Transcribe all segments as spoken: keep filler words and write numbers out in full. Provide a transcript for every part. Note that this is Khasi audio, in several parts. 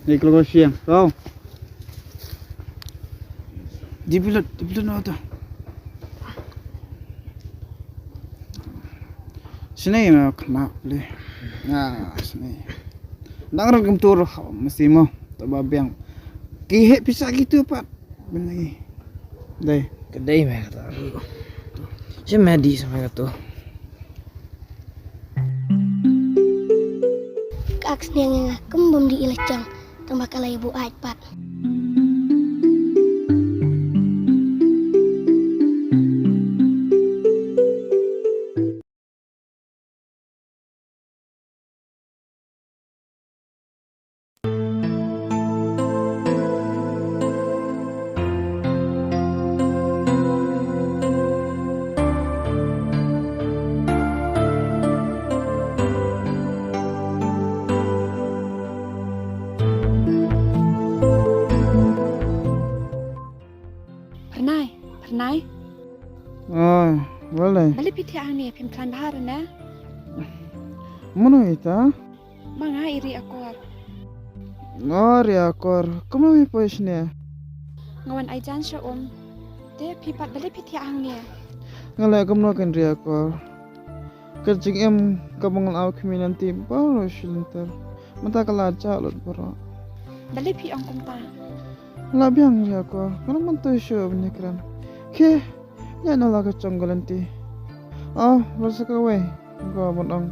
Ni keluar siang. Kau. Di bilut, di bilut no tu. Sini ma kena beli. Nah, sini. Nang rang kem tur mesti mo. Taba biang. Ki he pisa gitu pat. Beli lagi. Dai. Kedai meh kata. Sini meh di sama kata. Ka ak sniang nga kum bum di ila chang tang ba ka la ibu ai pat. Phyrnai, Phyrnai. Ai, balei? Balei phi thiah hangne, phim khlaiñ bha re ne? Mano ita? Ma nga i Ri Akor. Nga Ri Akor. Kumno phi poi shane? Nga wan ai jan sha um. Te phi pat balei phi thiah hangne? Nga leh kumno kein Ri Akor. Ka jingim kaba nga la khmih lynti baroh shi lynter. Mynta ka la jah lut baroh. Balei phi ong kumta? La biang Ri Akor. Nga la mynta shuh ban ïakren. Khie, ïa na la ka jong ka lynti. Oh, ba sa kawei. Ko ban ong.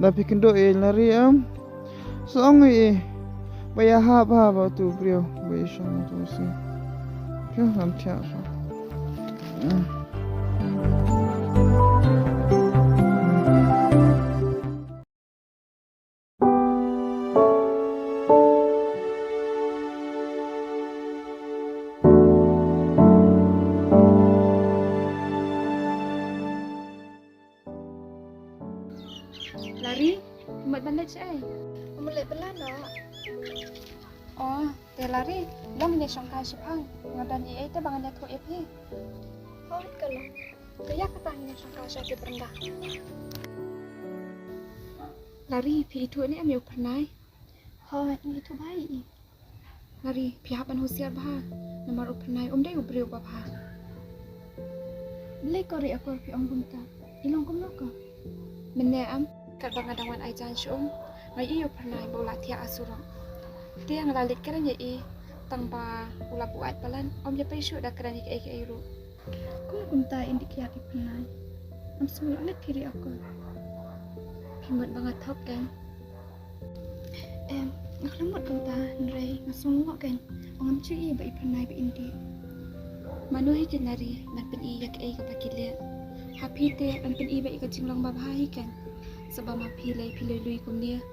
Da phi kynduh ïa la ri em. Sa ong ïa i. Ba ïa hap hap ba tu briew ba i shong tu si. Phi ngam thiah sa. Lari, mut ban leit shaei? Mut leit bylla noh. Oh, te Lari, long ïa shongkai shaphang. Nga don ei ei te ba ngan ïathuh ïa phi. Hooid ka long. Ka ïa kata ngin ïa shongkai sha te bynta. Lari, phi ithuh ne em ïa u Phyrnai? Hooid, ngi ithuh bha ïa i. Lari, phi hap ban husiar bha. Namar u Phyrnai um dei u briew uba bha. Balei ko Ri Akor phi ong kumta? I long kumno ko? Mynne em, katba nga dang wan ai jan sha um, nga ïohi u Phyrnai ba u la thiah ha surok. Te nga la leit kren ïa i, tang ba u la buaid palat, um ïa pei shuh da kren ïa kiei kiei ruh. Kum kumta in dei kiad i Phyrnai. Ngam sngew lait phi Ri Akor. Phi mut ba nga thok kein? Em, nga khlem mut kumta, hynrei nga sngew ngok kein ba ngam ju i ba i Phyrnai ba in dih. Mano hi kein Lari ban pyni ïa kaei kaba ki leh? Ha phi te ban pyni ba ïa ka jinglong babha hi kein. Sa ba ma phi lei phi lui lui kumne.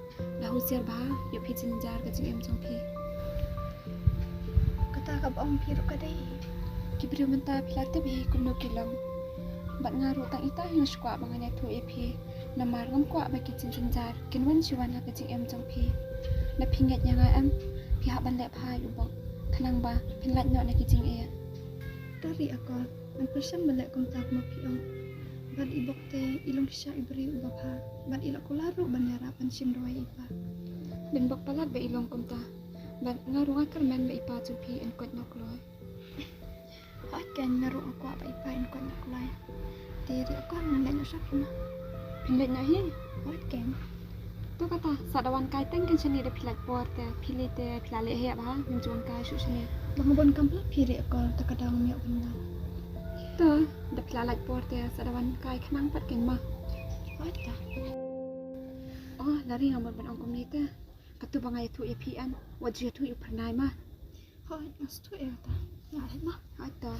La husiar bha, ïoh phi jynjar ka jingim jong phi. Kata kaba ong phi ruh ka dei. Ki briew mynta phi la tip hi kumno ki long. Bad nga ruh tang ita hi nga shu kwah ba ngan ïathuh ïa phi. Namar ngam kwah ba ki jynjar kin wan shi wan ha ka jingim jong phi. Lada phi ngeit ïa nga em, phi hap ban leh bha ïa u Bok. Khnang ba phin lait noh na ki jingeh. Te Ri Akor, ngan pyrshang ban leh kumta kumba phi ong. Bad i Bok te i long shisha i briew uba bha. Bad i la kular ruh ban ïarap ban shim duwai ïa i pa. Pynbok palat ba i long kumta. Bad nga ruh nga kyrmen ba i pa jong phi yn koit noh kloi. Hooid kein, nga ruh nga kwah ba i pa yn koit noh kloi. Te Ri Akor, ngan leit noh sha phi ma. Phin leit noh hi? Hooid kein. To kata, sa da wan kai teng kein shane da phi lait por te, phi leit te phi la leh heh bha, ngin ju wan kai shuh shane. Ba nga bun kam pla phi Ri Akor, te ka daw ngam ïoh ban wan. To, da phi la lait por te, sa da wan kai khnang pat kein ma. Hooid ta. Oh, Lari, nga mut ban ong kumne te. Katto ba nga ïathuh ïa phi em, wat ju ïathuh ïa u Phyrnai ma. Hooid, nga sngewthuh ïa kata. Nga leit ma. Hooid to.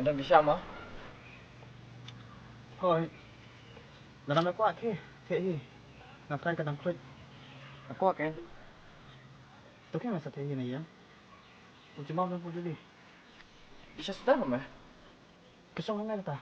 Dang bisham ah. Hoi. Lada me kwah ke, te hi. Nga trai ka dang khuid. Nga kwah ke. To ke me sa te hi na ïa. U jumam dang puduli. Bisa sudah me. Ka shong hangne kata.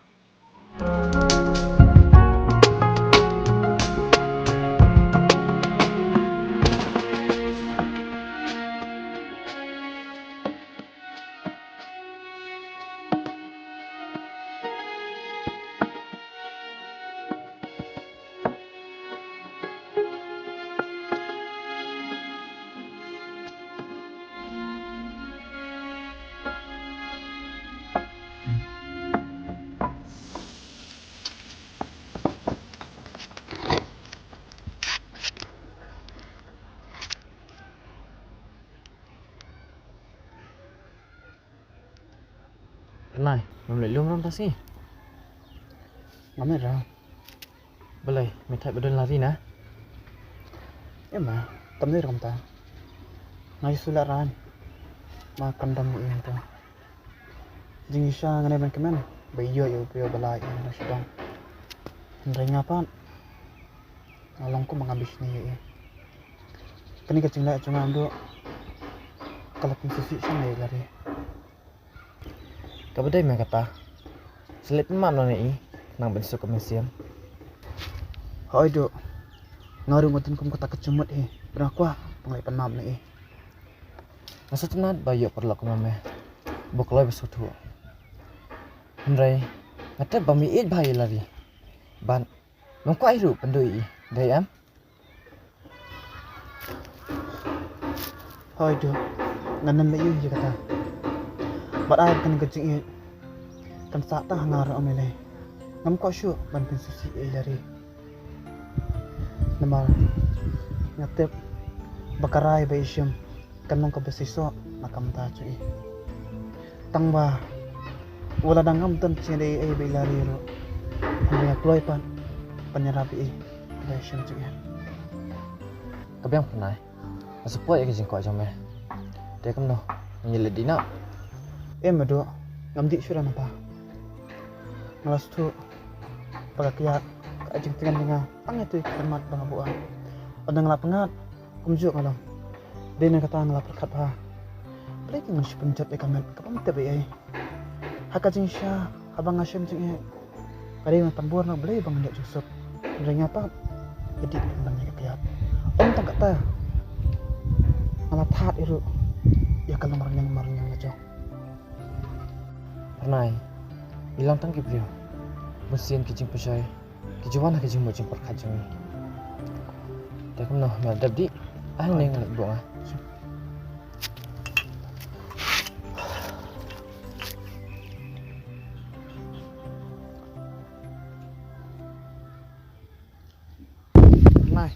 Pynai, mem leit lum ram ta sngi? Ngam leit ra. Balei, me thait ba don lari na? Em ma, kam dei ruh kumta. Nga ïa shu leh raiñ. Ma kam dam ïa ïing to. Jingshisha nga dei ban kmen ba ïoh ïa u briew ba la ïa nga shu dang. Hynrei nga pat nga long kum ba nga bishni ïa i. Kane ka jingleh jong nga, Mduh, ka la pynshisha ïa nga ïa lari. Kaba dei me kata. Sa leit pynmap noh na i, khnang ban suk ka mynsiem. Hooid Duh. Nga ruh nga don kum kata ka jingmut hi. Bad nga kwah ban leit pynmap na i. Nga sngewtynnat ba ïoh paralok kum me. Ba kloi ba sngewthuh. Hynrei nga tip ba me ïeit bha ïa lari. Bad ngam kwah i ruh pynduh ïa i. Dei em? Hooid Duh, ngan nym leh ïa kata. Bad ai ba kane ka jingïeit kan sah tang ha nga ruh, Ong Mailei. Ngam kwah shuh ban pynsngewsih ïa i lari. Namar nga tip ba ka rai ba i shim kan long kaba shisha na ka bynta jong i. Tang ba wat lada ngam don jingïadei ei ei bad i lari ruh, hynrei nga kloi pat ban ïarap ïa i da i shim jingeh. Ka biang Pynai, nga sa poi ïa ka jingkwah jong me. Te kumno, ngin ïa leit dih noh? Em Mduh, ngam dih shuh re namar nga la sngewthuh ba ka kiad ka ai jingtngen ïa nga tang ïa kata ka khyllipmat ba nga buh. Ynda nga la pyngngad kumjuh nga long. Dei na kata nga la pyrkhat bha. Balei ngan shu pynjot ïa ka met kaba ym tip ei ei. Ha ka jingshisha haba nga shem jingeh, ka dei ban pynbor na U Blei ba ngan ïoh jingsuk. Hynrei nga pat nga dih ban ïa ka kiad. Ym tang kata, nga la thad ïa ruh ïa ka long rynïeng marwei la jong. Pynai, ngi long tang ki briew. Bunsien ki jingpynshoi ki ju wan ha ka jingmut jingpyrkhat jong ngi. Te kumno, me la dep dih? Ai hangne nga leit buh nga. Nai.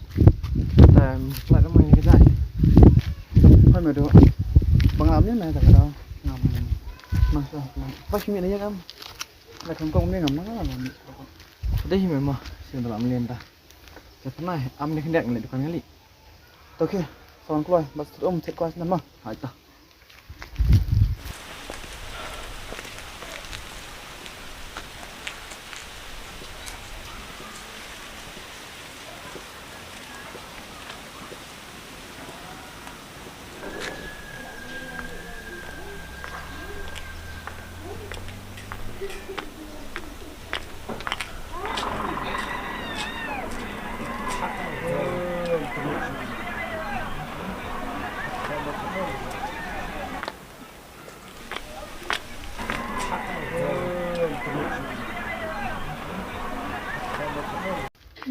Te, flight namar ngi ka jai. Hoi Mduh. Ba nga lam ne na ka daw. Ngam. Nang sa. Ba shi mi na ya ngam. Na kham kong mi ngam na ngam. Dei hi me ma. Sien da lam lien da. Te Pynai, am ne khyndiat ngi leit dukan ngi leit. To ki, sa wan kloi, bad stud um, chet kloi snem ma. Hai ta.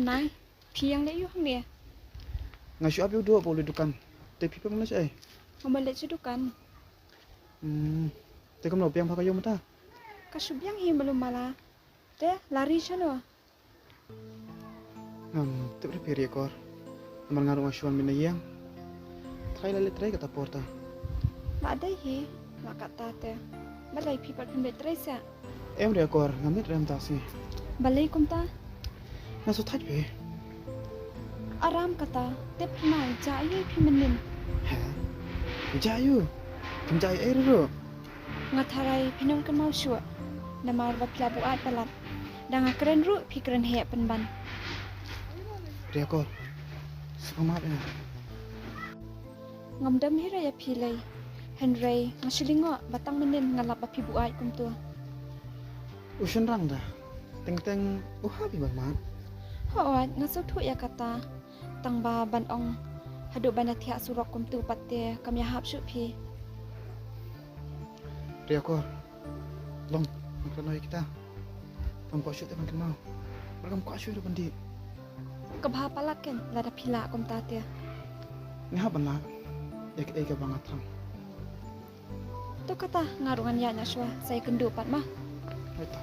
Nai, phi ïeng leh aïu hangne? Nga shu ap ïa u Duh ba u leit dukan. Te phi pang leit shaei? Nga ma leit sha dukan. Hmm. Te kumno, biang bha ka ïew mynta? Ka shu biang hi, Malu Mala. Te la ri shano? Ngam tip re phi, Riakor. Namar nga ruh nga shu wan mynne ïeng. Trai la leit trei kata por ta. La dei hi, la kata te. Balei phi pat phim leit trei seh? Em Riakor, ngam leit rem ta si. Balei kumta? Nga shu thait phi. Aram kata, tip phi ma, ja aïu phi mynnin. He? Ja aïu? Kim ja ei ei ruh. Nga tharai phin ym kynmaw shuh. Namar ba phi la buaid palat. Da nga kren ruh phi kren heh pynban. Ria Kor, sngewmat ïa. Ngam dem hi re ïa phi lei. Hynrei nga shu lyngngoh ba tang mynnin nga lap ba phi buaid kumta. U shynrang da. Teng teng u hap i ban mat. Hooid, nga sngewthuh ïa kata. Tang ba ban ong haduh ban da thiah surok kumta pat te kam ïahap shuh phi. Ria Kor. Long, ngam kynmaw ïa kita. Ngam kwah shuh te ban kynmaw. Ngam kwah shuh ruh ban dih. Ka bha palat ken lada phi lah kumta te. Nga hap ban lah ïa kaei kaba nga thrang. To kata nga ruh ngan ïaid noh shuwa, sa ïakynduh pat ma. Hooid to.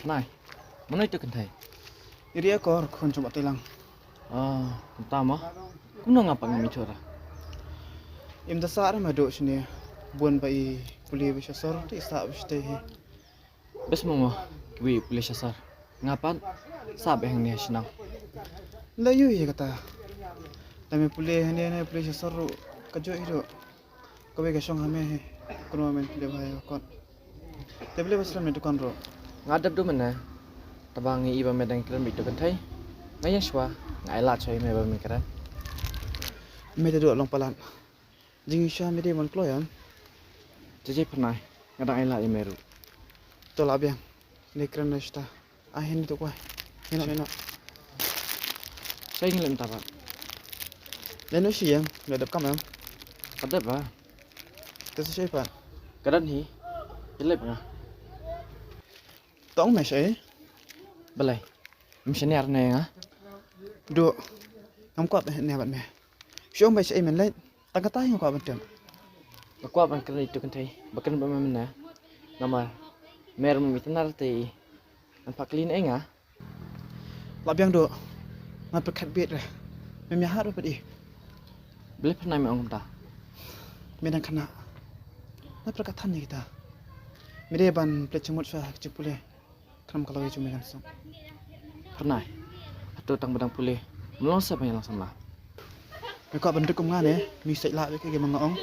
Nai, mano ito kynthei? Iri akor khun jong Bah Teilang. Ah, kumta mo. Kumno nga pat ngam ithuh ra? Im da sah re ma duk shane. Bun ba i pule ba sha sor te i sah ba shatei hi. Bes mo mo, kiwei pule sha sor. Nga pat sah ba hangne ha shnong. La ïohi ïa kata. Lada me pule hangne ne pule sha sor ruh ka joi hi ruh. Kawei ka shong ha me hi. Kynmaw men pule bha ïa ka kot. Te pule ba slem ne dukan ruh. Nga dep duh mynne. Tang ba ngi i ba me dang kren beit ïa uto u kynthei. Nga ïeng shuwa, nga ai lad shuwa ïa me ba me kren. Me te duh long palat. Jingshisha me dei ban kloi em. Jai jai Pyrnai, nga dang ai lad ïa me ruh. To lah biang. Ngi kren na shata. Ah, hin to kwai. Hin hin. Shai ngi lem taba. Lem no shi ïeng, nga dep kam em. Ka dep ba. Te sa shai pat. Ka dang hi. Ka lep nga. Tong me shai. Balai. Em shaniar ne nga. Duk. Ngam kwah ne bad me. Shong bai shai men leit. Tang kata hi nga kwah ban tip. Nga kwah ban kren ïa uto u kynthei ba kren bad me mynne. Namar me ruh mem itynnad te i. Ngan phah kylli ne nga. Lah biang Duk. Ngan pyrkhat beit re. Mem ïahap re pat i. Balei Pyrnai me ong kumta? Me dang khynnah. Ngan pyrkhat than ïa kita. Me dei ban pynleit jingmut shuwa ha ka jingpule. Khnang ba ka lawei jong me kan suk. Pyrnai. Hato tang ba dang pule me long sep ban ïalang samla? Me kwah ban rit kum nga ne, me sait lah beit kaei kaba nga ong.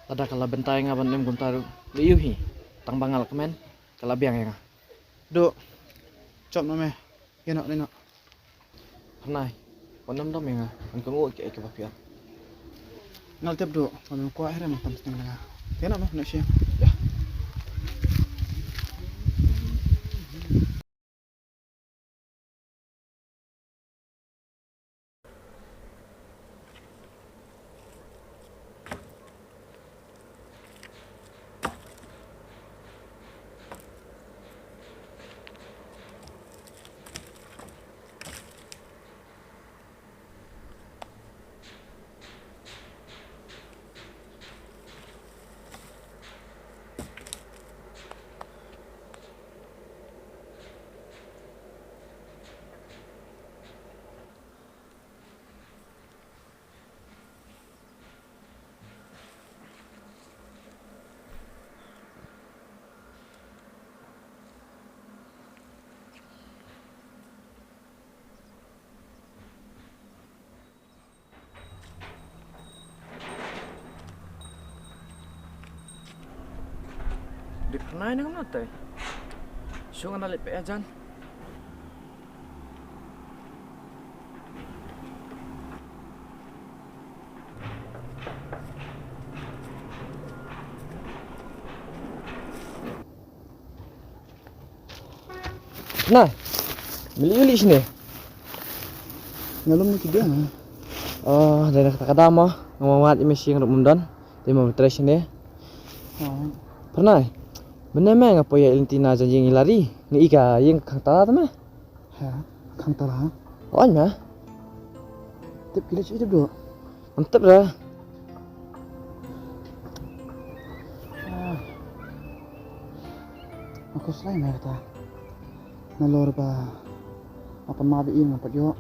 Lada ka la bynta ïa nga ban lem kumta ruh, leh ïohi. Tang ba nga la kmen, ka la biang ïa nga. Duk. Jop noh me. Ïa noh, leit noh. Pyrnai, wat nym dom ïa nga, ngan kohnguh ïa kaei kaba phi ong. Nga la tip Duk, ba mem kwah hi re ban tam sting na nga. Te noh mo, noh sha ïing. Ïa. Dei Pyrnai na kumno te? Shu nga na leit peit hajan. Na, meli uli sini. Ngalum ni kidang. Oh, dari kata kada mo, ngam wan ïa me sha ïing ruh mem don. Te mo betres sini. Oh. Pyrnai. Mynne me nga poi ïa i lynti na janji ngi lari. Ngi i ka ïing khang tara te me. Ha, khang tara. Wan me. Tip ki leit sha ïing tip Duk. Ngam tip re. Ah. Ko slai mai kata. Nalor ba apan ma ba im na pat yo.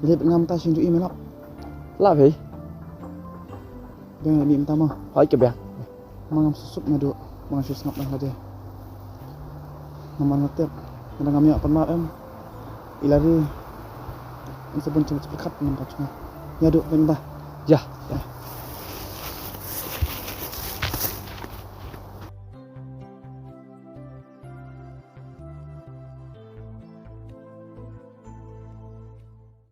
Lip ngam ta sing ju im lap. Lap hei. Beng ni mta ma. Hai ke beng. Ma ngam susup na du. Ma ngam shisngap na lade. Namar nga tip, nga dang ngam ïoh pynmap em. Ila ri. Yn sa bun chang chak khat namar ka chunga. Ïa du pynda. Ya. Ya.